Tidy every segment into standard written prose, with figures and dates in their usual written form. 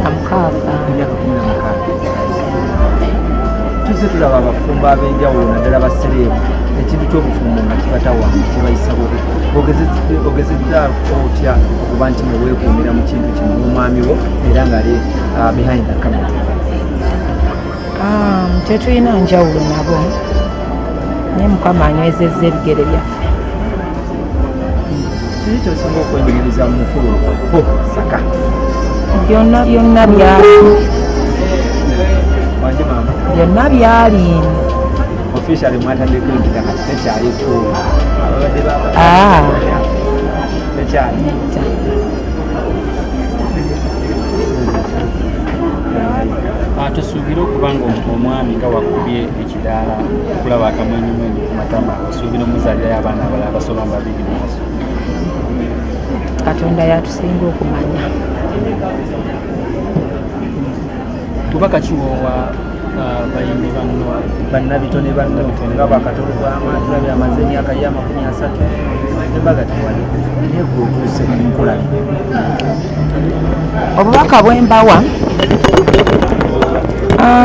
16. Emyaka 16. Tuzze tulaba abafumbo ab'enjawulo, naddala basereebu, ekintu ky'obufumbo nga kibatawaanya, kibayisa bubi. Ogezezzaako otya okuba nti neweekuumira mu kintu kino n'omwami wo era ng'ali behind the camera? Tetulina njawulo nabo, naye Mukama anywezezza ebigere byaffe. Kiki kyosinga okwenyumiriza mu mukulu o Saka? Byonna byonna byali. Wanje maama? Byonna byali. Officially mwatandika empita, kati tekyaliko ababadde baba? Ah. Tekyali. Tusuubire okuba nga omwami nga wakubye ekidaala okulaba akamwenyumwenyu ku matama, osuubira omuzaalirayo abaana abalala basoba mu 2 mu maaso? Katonda yatusinga okumanya. Tubaka kiwoowa bayimbi banno? Bannabitone banno nga bakatolo bwama, tulabye amaze emyaka ye 30 embaga tewali, naye gwe otuuse nkulabye. Obubaka bwe mbawa,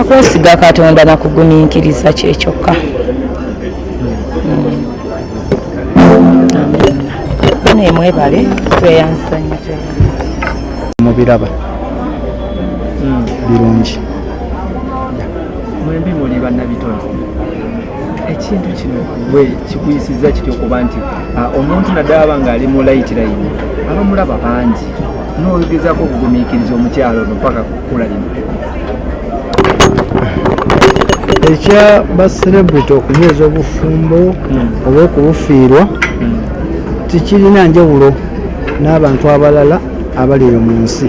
kwesiga Katonda nakugumiikiriza, kyekyokka. Amiina. Bane mwebale, tweyanzisa nnyo, tweyanzisa. Mubiraba birungi. Mwembi muli bannabitone. Ekintu kino gwe kikuyisizza kitya okuba nti omuntu naddala aba ng'ali mu light line, abamulaba bangi, n'ogezaako okugumiikiriza omukyalo ono paka kukula lino? Ekya ba celebrity okunyweza obufumbo oba okubufiirwa tikirina njawulo n'abantu abalala abali eyo mu nsi.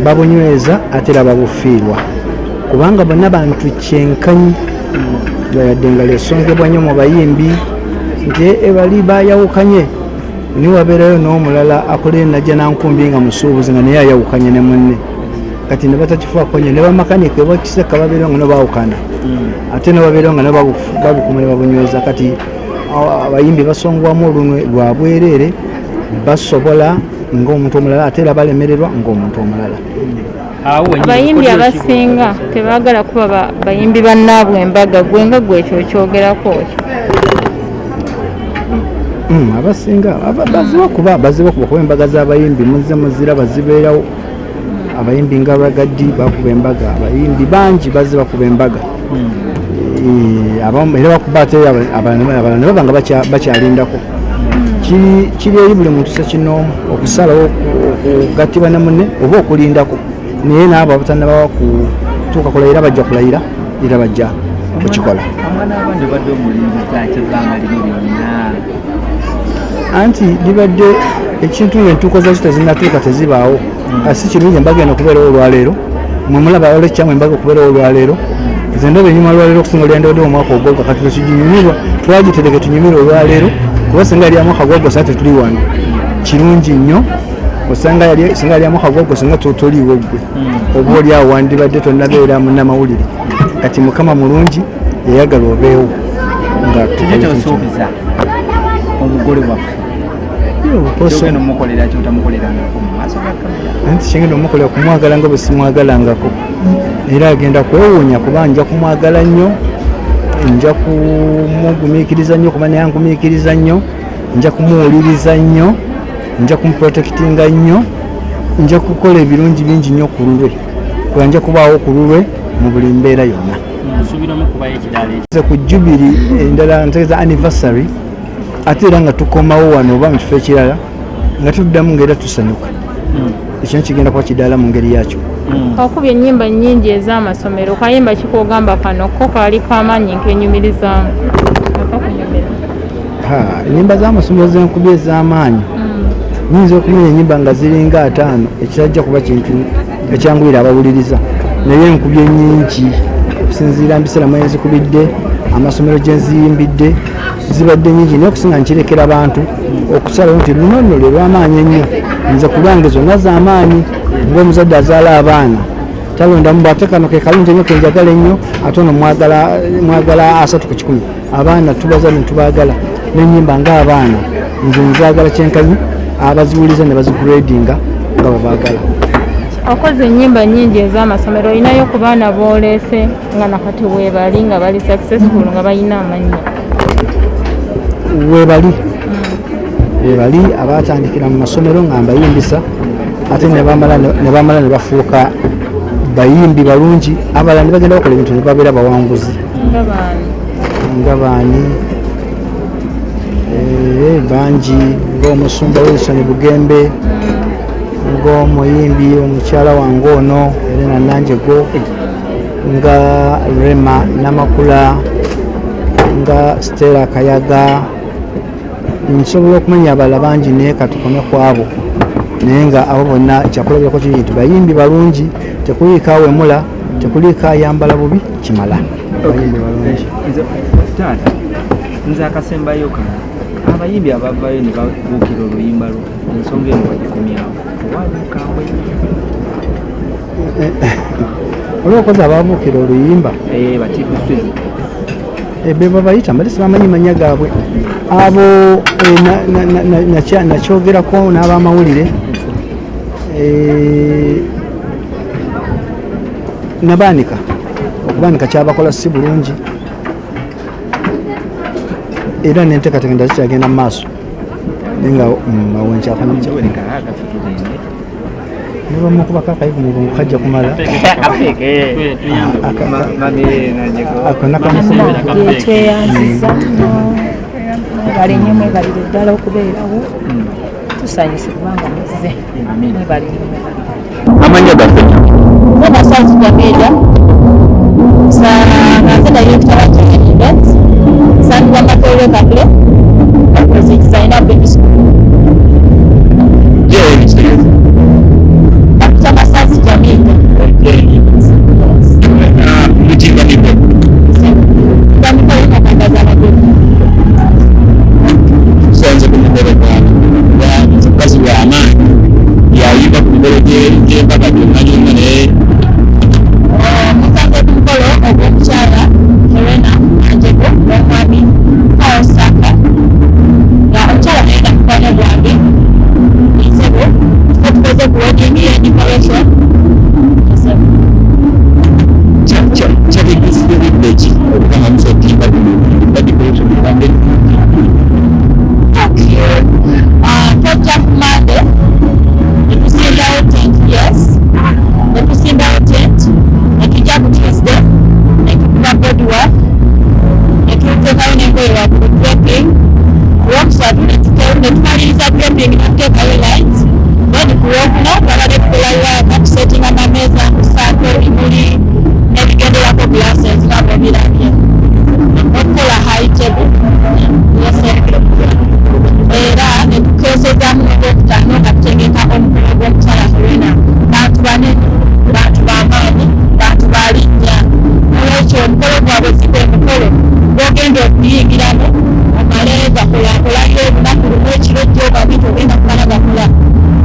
Babunyweza ate era babufiirwa, kubanga bonna bantu kyenkanyi. Yadde nga lesongebwa nnyo mu bayimbi nti bali bayawukanye, naye wabeerayo n'omulala akolera Najja Nankumbi nga musuubuzi, nga naye ayawukanye ne munne, kati ne batakifaako nnyo. Ne bamakanika ebakiseka babeerayo nga nabo baawukana, ate ne babeerayo nga nabo babukuma ne babunyweza. Kati abayimbi basongwamu olunwe lwa bwereere. Basobola ng'omuntu omulala, ate era balemererwa ng'omuntu omulala. Awo wennyini Abayimbi okoze abasinga tebaagala kuba bayimbi bannaabwe embaga. Gwe nga gwe, ekyo okyogerako ki? Abasinga baziba kuba kuba embaga z'abayimbi muzze muziraba zibeerawo. Abayimbi nga Bagaddi bakuba embaga, abayimbi bangi bazze bakuba embaga. Abamu era bakuba, ate abalala ne baba nga bakyalindako. Kiri eri buli muntu sekinoomu okusalawo okugattibwa ne munne oba okulindako, naye naabo abatannaba kutuuka kulayira bajja kulayira, era bajja kukikola. Omwana abandi obadde omulinziza ki ebbanga lino lyonna? Anti libadde ekintu ngaentuuko zakyo tezinatuuka, tezibaawo. Si kirungi embaga eno okubeerawo olwaleero. Mwe mulaba olwekyamu embaga okubeerawo olwaleero, nze ndaba enyuma olwaleero okusinga olwandibadde omwaka ogwogwa. Kati tekiginyumirwa, twagitereke tunyumire olwaleero, kuba singa yali amwaka gwogwa singa tetuli wano. Kirungi nnyo osanga singa yali amwaka gwogwa, singa toliiwo ggwe, oba oli awo wandibadde tonnabeera munnamawulire. Kati Mukama mulungi, yayagala obeewo nga Kiki tukola ekintu. kyosuubiza omugole waffe? Kyogenda omukolera kyotamukolerangako mu maaso ga kamera? Anti kyengenda omukolera kumwagala nga bwe simwagalangako, era agenda kwewuunya kuba nja kumwagala nnyo, nja kumugumiikiriza nnyo kuba naye angumiikiriza nnyo, nja kumuwuliriza nnyo, nja kumuprotectinga nnyo, nja kukola ebirungi bingi nnyo ku lulwe, kuba nja kubaawo ku lulwe mu buli mbeera yonna. Nsuubira omukubayo ekidaala ekyo. Nze ku jubilee endala, ntegeeza anniversary, ate era nga tukomawo wano oba mu kifo ekirala nga tuddamu ngaera tusanyuka, ekyo kigenda kuba kidaala mu ngeri yakyo. Okubye ennyimba nnyingi ez'amasomero. Kayimba kikogamba kano ko kaali kamaanyi nkenyumirizaamu akakunyumira? Ha, ennyimba z'amasomero zenkubye ez'amaanyi, nyinza okumenya ennyimba nga ziringa 50, ekitajja kuba kintu ekyanguyira abawuliriza, naye enkubye nnyingi okusinziira mu biseera mwe nzikubidde, amasomero gye nziyimbidde zibadde nyingi, naye okusinga nkirekera abantu okusalawo nti luno nno lwe lw'amaanyi ennyo. Nze ku lwange zonna z'amaanyi, ng'omuzadde azaala abaana talondamu bwate kano ke kalungi ennyo kenjagala ennyo, ate ono mwagala, mwagala 30%. Abaana tubaza ne tubaagala n'ennyimba ng'abaana, nze nzaagala kyenkanyi, abaziwuliza ne bazigradinga nga babaagala. Okoze ennyimba nnyingi ez'amasomero, olinayo ku baana b'oleese nga nakati weebali nga bali successful nga balina amannya? Webali, webali abatandikira mu masomero nga mbayimbisa, ate ne bamala ne bafuuka bayimbi balungi, abalala ne bagenda bakola ebintu ne babeera bawanguzi. Nga baani? Nga baani? Bangi, ng'omusumba Wilson Bugembe, ng'omuyimbi omukyala wange ono Elena Nanjego, nga Rema Namakula, nga Stella Kayaga. Nsobola okumanya abalala bangi, naye katukome ku abo. Naye nga abo bonna kyakulabirako kiri nti bayimbi balungi, tekuliiko awemula, tekuliiko ayambala bubi, kimala bayimbi balungi. Nze taata, nze akasembayo kano, abayimbi abavayo ne babuukira oluyimba lwo, ensonga eno bagikomyawo owabukambwe? Olwokoza ababuukira oluyimba Batikuswizi. Be babayita mbadde sibamanyi mannya gaabwe abo. Nakyogerako n'abamawulire, nabaanika okubaanika kyabakola si bulungi, era nenteekateeka endala zikyagenda mu maaso, naye nga awo nkyakoma. Ne bamukubako akayivu mu bwongo kajja kumala. Ako nakamukuba. Tweyanziza, mwebale nnyo, mwebalire ddala okubeerawo. Tusanyuse kubanga muzze. Mwebale nnyo, mwebale. Amanya gaffe? Nze Masazi Jamila, nga nze director wa Chicken Events, nsangibwa Makerere Kakule, opposite Zainab Baby School. Ekitegeeza? Dr. Masazi Jamila. Mutimba mikolo? Bamikolo katangaza abagole. Tusanze ku mukolo gwa mukazi w'amaanyi yayimba ku mikolo gy'embaga gyonna gyonna, naye Musanze ku mukolo ogw'omukyala Helena Anjego n'omwami Paul Saka, nga omukyala Helena mukwano gwange nsebo, tufe tukoze ku wedding ye decoration nsebo. Kyabigisiridde ki okuba nga musobola okutimba ba decoration ebanga? Okay. Twajja ku Monday ne tusimbawo tent, yes, ne tusimbawo tent, ne tujja ku Tuesday ne tukuba boardwork, ne tuteekayo n'engoye waggulu, draping. Ku Lwokusatu ne tumaliriza draping ne tuteekayo lights. Then ku Lwokuna twabadde tukola work, tusettinga amameeza, kusaako ebimuli n'ebigenderako, glasses nga bwebirabye, okukola high table. Yes, era ne tukeesezaamu n'Olwokutaano nga tutegeka omukolo gw'omukyala Helena. Bantu banene, bantu b'amaanyi, bantu ba linnya. Olwekyo omukolo gwabwe si gwe mukolo gw'ogenda okuyingiramu omale gakolakolayo olunaku lumu ekiro jjo babi. Togenda kumala gakola,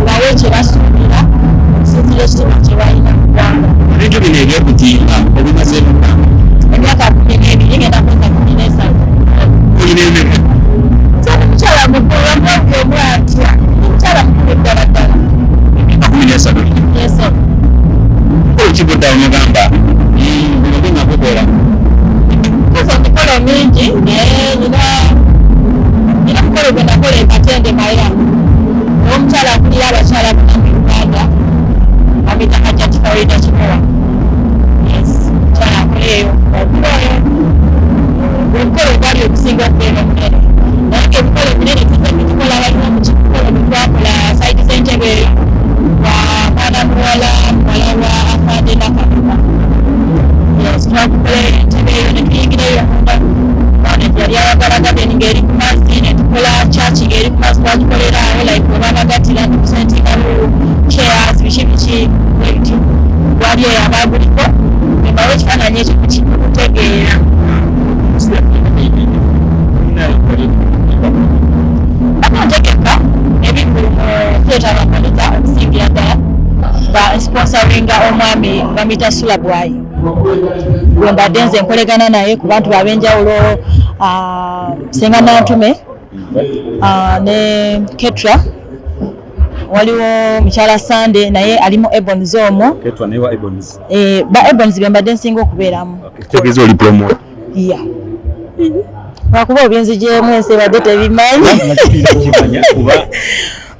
obawe kye basuubira okusinziira ekitiibwa kye balina mu ggwanga. Ebintu bino ebyokutimba obimazeemu bbanga? Emyaka 12, ngenda kweza 13. Olina emeka? Kyali mukyala mukulu, omwaka omu atya, mukyala mukulu ddala ddala. Emyaka 13? Yes. Okivuddeawo nogamba bino binakukola? Koze emikolo mingi, naye nina omukolo gwe nakola e Katende Maya n'omukyala akulira abakyala bonna mu Uganda, bamuyita Hajjati Farida Kimowa. Yes, mukyala akoleeyo omukolo, gwe mukolo ogwali okusinga okubeera omunene, naye nga emikolo eminene tuze tugikola. Waliwo omukolo gwe twakola side z'Entebe eyo wa mwana muwala, muwala wa Afande Nakalema. Yes, twakukola Entebe eyo ne tuyingirayo munda, mwana yali ayagala garden ng'eri ku mazzi, ne tukola church ng'eri ku mazzi. Twagikolera awo, like we babagattira, tukusentingamu chairs, biki biki bwebityo. Wali eyo abaguliko embawo ekifaananyi ekyo kutegeera. Bakontegeka ebivvulu mu theatre Bakonita, okusingira ddala ba sponsoringa omwami bamuyita Sula Bwayi, gwe mbadde nze nkolegana naye ku bantu bab'enjawulo, Senga Nantume, ne Ketra. Waliwo mukyala Sande naye ali mu Ebons omwo. Ketwa naye wa Ebons. Eh, ba Ebons be mbadde nsinga okubeeramu. Kitegeeza oli promoter. Yeah. Lwakuba obinzigyemu ensi ebadde tebimanyi. Kimanya kuba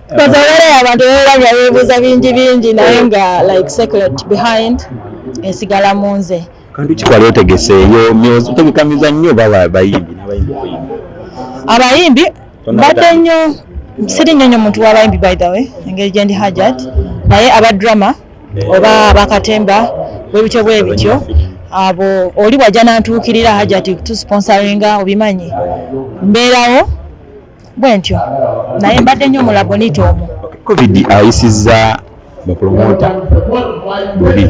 Bazabeera abantu beerabya beebuuza bingi bingi naye nga like secret behind esigala mu nze. Kantu ki kwali otegeseeyo otegeka mizannyo oba bayimbi n'abayimbi okuyimba? Abayimbi mbadde nnyo siri nnyo nnyo muntu w'abayimbi by the way engeri gye ndi Hajat, naye aba drama oba abakatemba bwe bityo bwe bityo abo oli bw'ajja n'antuukirira Hajat tusponsoringa obimanyi mbeerawo bwe ntyo, naye mbadde nnyo mu Labonita omwo. Covid ayisizza bapromota bubi,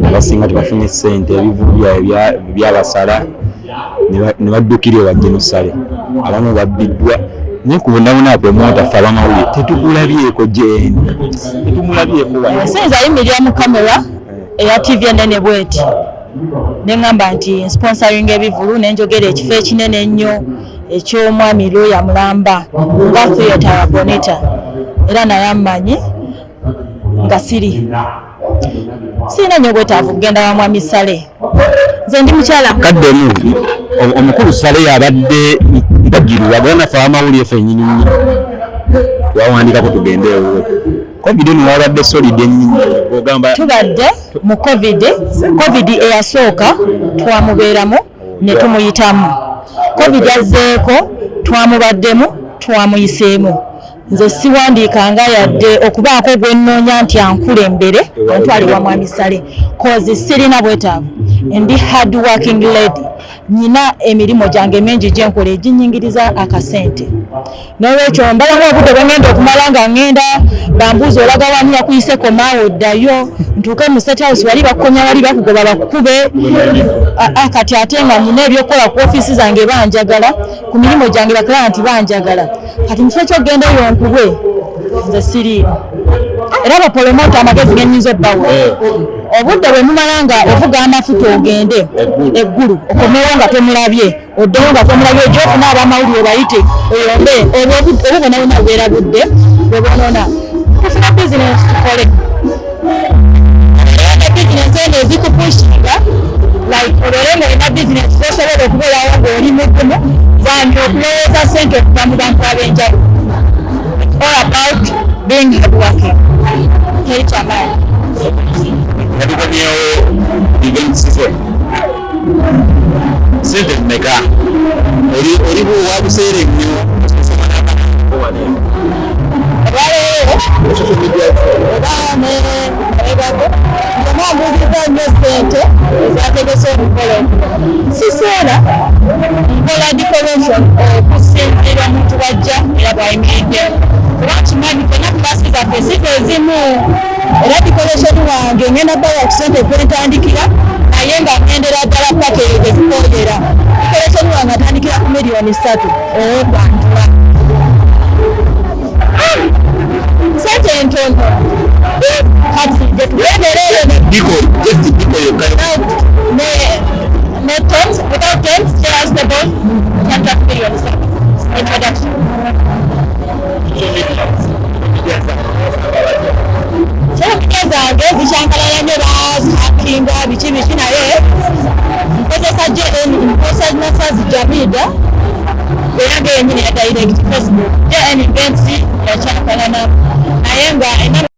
abasinga tebafunye ssente, ebivulu byabwe byabasala ne baddukira ewa Genosale, abamu babbiddwa, naye ku bonna promota ffe abamawulire tetukulabyeko Jane, tetumulabyeko wano. Siyinza yimirira mu kamera eya TV enene bweti ne ŋŋamba nti sponsoring ebivulu ne njogera ekifo ekinene ennyo eky'omwami Looya Mulamba nga Theatre Labonita, era naye ammanyi nga sirina nnyo bwetaavu kugenda wa mwami Sale. Nze ndi mukyala Kaddemu omukulu Sale yabadde mpagirwa gala naffe abamawulire ffennyini nnyo twawandikako tugende ewuwe. Covid eno wabadde solid ennyini ogamba? Tubadde mu Covid. Covid eyasooka twamubeeramu ne tumuyitamu, Covid azzeeko twamubaddemu twamuyiseemu. Nze siwandiikanga yadde okubaako gwe nnoonya nti ankulembere antwale wa mwami Sale, cause sirina bwetaavu. Ndi hard working lady, nyina emirimu gyange mingi gyenkola eginyingiriza akasente, n'olwekyo mbalamu obudde bwe ngenda okumala nga ngenda bambuuza olaga wani yakuyise komaawo ddayo ntuuke mu State House wali bakukomya wali bakugoba bakukube. Kati ate nga nyina ebyokukola ku ofiisi zange banjagala, ku mirimu gyange baclient banjagala, kati mu kifo ky'okugendayo nkubwe nze siriimu. Era bapromota amagezi genyinza obbawa, obudde bwe mumala nga ovuga amafuta ogende eggulu okomewo nga tomulabye, oddewo nga tomulabye, ojja ofuna abamawulire bayite oyombe, obwo obwo bwonna bwonna bubeera budde bwe bwonoona. Tufuna bizinesi tukole, era bizinesi eno ezikupushinga like obeere nga olina bizinesi zosobola okubeerawo ng'oli mugumu than okulowooza ssente okuva mu bantu ab'enjawulo. It's all about being hardworking, teri kyamaanyi. Nga tukomyewo events zo, sente mmeka? Oli wa buseere nnyo. Olwaleero oba nemabegako omwambuuziza nnyo ssente ezategese omukolo. Siseera nkola decoration okusinziira omuntu bwajja era bwayimiridde, kuba nkimanyi fenna class zaffe si ezimu, era decoration wange ngenda bawa ku ssente kwentandikira, naye nga ngendera ddala paka eyo tetukwogera. Decoration wange atandikira ku 3 miliyoni ow'okwanjula, sente entono kati gyetugendera eyo. Decor, just decor yokka? Ne tents, without tents, chairs, tables, contract 3 million introduction. Social media zange zikyankalala nnyo, bazihackinga biki biki, naye nkozesa JN, nkozesa Nasazi Jamida era nga yenyini ya direct Facebook. JN Events yakyankalana naye nga ena.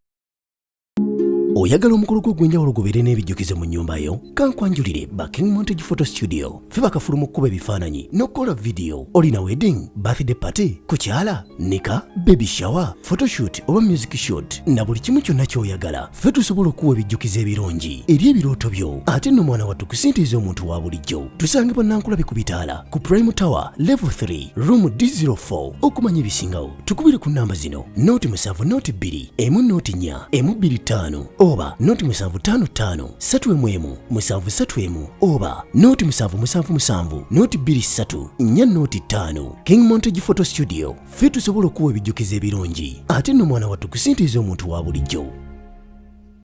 Oyagala omukolo gwo ogw'enjawulo gubeere n'ebijjukizo mu nnyumba yo? Kankwanjulire ba King Montage Photo Studio. Ffe bakafulu mu kkuba ebifaananyi n'okukola vidiyo. Olina wedding, birthday party, kukyala, nika, baby shower, photoshoot oba music shoot na buli kimu kyonna ky'oyagala, ffe tusobola okuwa ebijjukizo ebirungi eri ebirooto byo. Ate nno mwana wattu ku ssente ez'omuntu wa bulijjo. Tusangibwa Nankulabe ku bitaala ku Prime Tower level 3 room D04. Okumanya ebisingawo tukubire ku namba zino: 0 7 0 2 1 0 4 1 2 5 oba 0 7 5 5 3 1 1 7 3 1 oba 0 7 7 7 0 2 3 4 0 5. King Montage Photo Studio, ffe tusobola okuwa ebijjukizo ebirungi ate nno mwana wattu ku ssente ez'omuntu wa bulijjo.